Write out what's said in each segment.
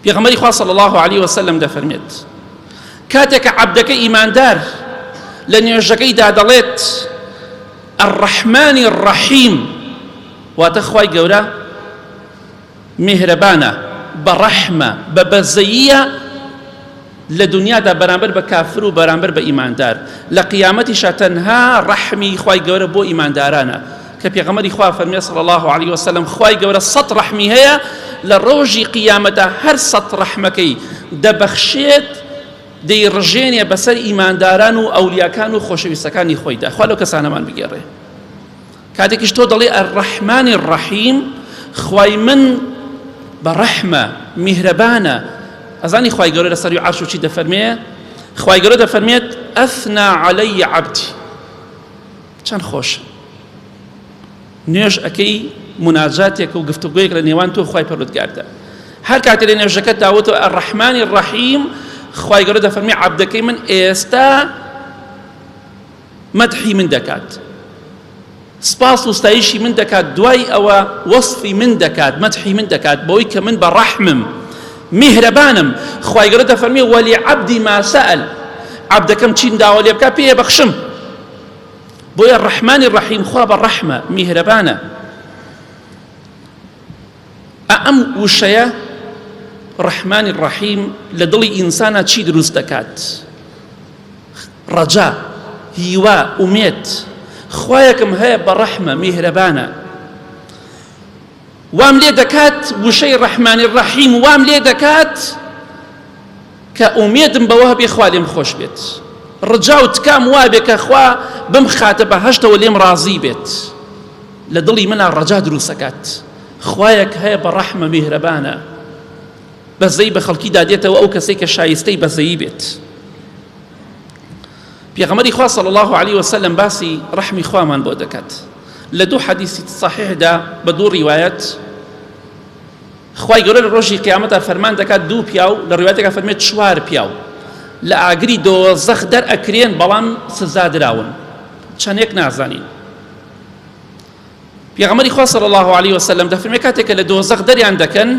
پێغەمبەری خوا صلی الله علیه وسلم دەفەرمێت کاتێک کە عەبدەکە ئیماندار لە نوێژەکەیدا دەڵێت الرحمن الرحیم واتە خوای گەورە میهرەبانە بە ڕەحمە بە بەزەییە لە دنیادا بەرامبەر بە کافر و بەرامبەر بە ئیماندار لە قیامەتیشا تەنها ڕەحمی خوای گەورە بۆ ئیماندارانە کە پێغەمبەری خوا فەرمی صلی الله علیه وسلم خوای گەورە سەد ڕەحمی هەیە لە ڕۆژی قیامەتا هەر سەد ڕەحمەکەی دەبەخشێت دەیڕژێنێ بەسەر ئیمانداران و ئەولیاکان و خۆشەویستەکانی خۆیدا خوا لەو کەسانەمان بگێڕێ کاتێکیش تۆ دەڵێ الرحمن الرحیم خوای من بە ڕەحمە میهرەبانە ئەزانی خوای گەورە لە سەروی عەرش و چی دەفەرمێ خوای گەورە دەفەرمێت ئەثنا عەلەی عەبدی چەند خۆش نوێژ ئەەکەی مناجاتێک و گفتوگۆیەک لە نێوان تۆ خوای پەروەردگاردا هەر کاتێ لە نوێژەکەت داوتەوە الرحمن الرحیم خوای گەورە دەفەرمی عەبدەکەی من ئێستا مەدحی من دەکات سپاس و ستایشی من دەکات دوای ئەوە وەصفی من دەکات مەدحی من دەکات بەوەی کە من بە ڕەحمم میهرەبانم خوای گەورە دەفەرمێ وەلی عەبدی ما سەئەل عەبدەکەم چیم داوە لێ بکات پێ بەخشم بۆیە ڕەحمانی ڕەحیم خوا بە ڕەحمە میهرەبانە ئەم وشەیە ڕەحمانی ڕەحیم لە دڵی ئینسانە چی دروست دەکات ڕەجا، هیوا، ئومێد، خوایەکم هەیە بە ڕەحمە، میهرەبانە. وام لێ دەکات وشەی ڕەحمانی ڕەحیم وام لێ دەکات کە ئومێدم بەوە هەبێ خوا لێم خۆش بێت. ڕجا و تکام وابێ کە خوا بمخاتە بەهەشتەوە لێم ڕازی بێت. لە دڵی منا ڕەجا دروستەکات. خوایەک هەیە بە ڕەحمە میهرەبانە. بەزەی بە خەڵکیدا دێتەوە ئەو کەسەی کە شایستەی بەزەیی بێت. پێغەمبەری خوا صلی الله علیه وسلم باسی ڕەحمی خوامان بۆ دەکات لە دوو حەدیسی صحیحدا بە دوو ڕیوایەت خوای گەورە لە ڕۆژی قیامەتا فەرمان دەکات دوو پیاو لە ڕیوایەتێکا فەرمێت چوار پیاو لە ئاگری دۆزەخ دەرئەکرێن بەڵام سزا دراون چەندێک نازانین پێغەمبەری خوا صلی الله علیه وسلم دەفەرمێ کاتێک کە لە دۆزەخ دەریان دەکەن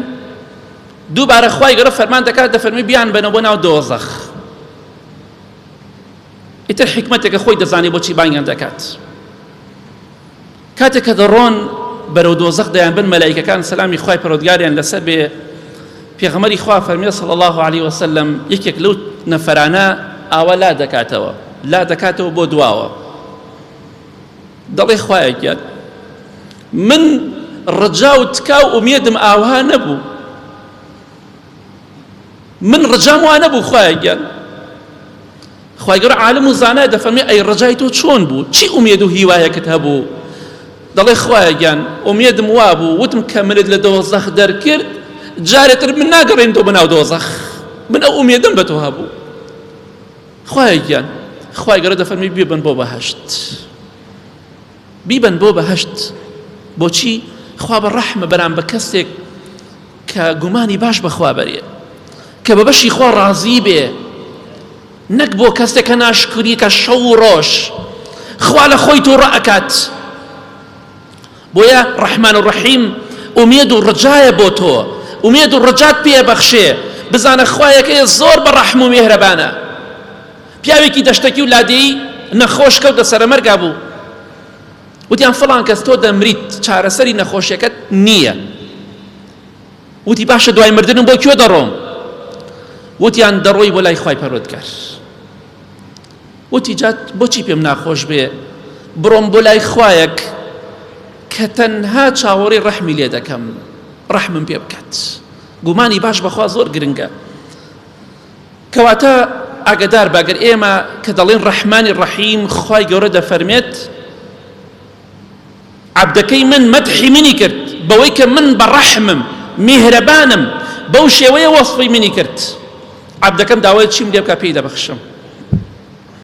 دووبارە خوای گەورە فەرمان دەکات دەفەرمی بیان بەنەوە بۆ ناو دۆزەخ ئیتر حکمەتێکە خۆی دەزانێت بۆچی بانگیان دەکات کاتێک کە دەڕۆن بەرەو دۆزەخ دەیان بن مەلایکەکان سەلامی خوای پەرۆدگاریان لەسەر بێ پێغەمبەری خوا فەرمی صلی الله علیه وسلم یەکێک لەو نەفەرانە ئاوا لا دەکاتەوە لا دەکاتەوە بۆ دواوە دەڵێ خوایە گیان من ڕجا و تکا و ئومێدم ئاوها نەبوو من ڕجام وا نەبوو خوایە گیان خوای گەورە عالم و زانای دەفەرمێ ئەی ڕجای تۆ چۆن بوو چی ئومێد و هیوایەکت هەبوو دەڵێ خوایە گیان ئومێدم وا بوو وتم کە منت لە دۆزەخ دەرکرد جارێتر من ناگەڕێم تۆ بەناو دۆزەخ من ئەو ئومێدم بە تۆ هەبوو خوایە گیان خوای گەورە دەفەرمی بیبەن بۆ بەهەشت بیبەن بۆ بەهەشت بۆچی خوا بە ڕەحمە بەرام بە کەسێک کە گومانی باش بەخوا بەرێ کە بە بەشی خوا ڕازی بێ نەک بۆ کەسێک کە ناشکری کە شەو و ڕۆژ خوا لە خۆی تووڕە ئەکات بۆیە ڕەحمان و ڕەحیم ئومێد و ڕجایە بۆ تۆ ئومێد و ڕجات پێ بەخشێ بزانە خوایەکەی زۆر بە ڕەحم و مێهرەبانە پیاوێکی دەشتەکی و لادێی نەخۆش کەوتە سەرەمەرگا بوو وتیان فڵان کەس تۆ دەمریت چارەسەری نەخۆشیەکەت نییە وتی باشە دوای مردنم بۆ کوێ دەڕۆم وتیان دەڕۆی بۆ لای خوای پەروەردگار وتی جا بۆچی پێم ناخۆش بێ بڕۆم بۆ لای خوایەک کە تەنها چاوەڕێی ڕەحمی لێ دەکەم ڕەحمم پێ بکات گومانی باش بەخوا زۆر گرنگە کەواتە ئاگدار باگەر ئێمە کە دەڵێن ڕەحمانی ڕەحیم خوای گەورە دەفەرمێت عەبدەکەی من مەدحی منی کرد بەوەی کە من بە ڕەحمم میهرەبانم بەو شێوەیە وەصفی منی کرد عەبدەکەم داوای چیم لێ بکا پێی دەبەخشم.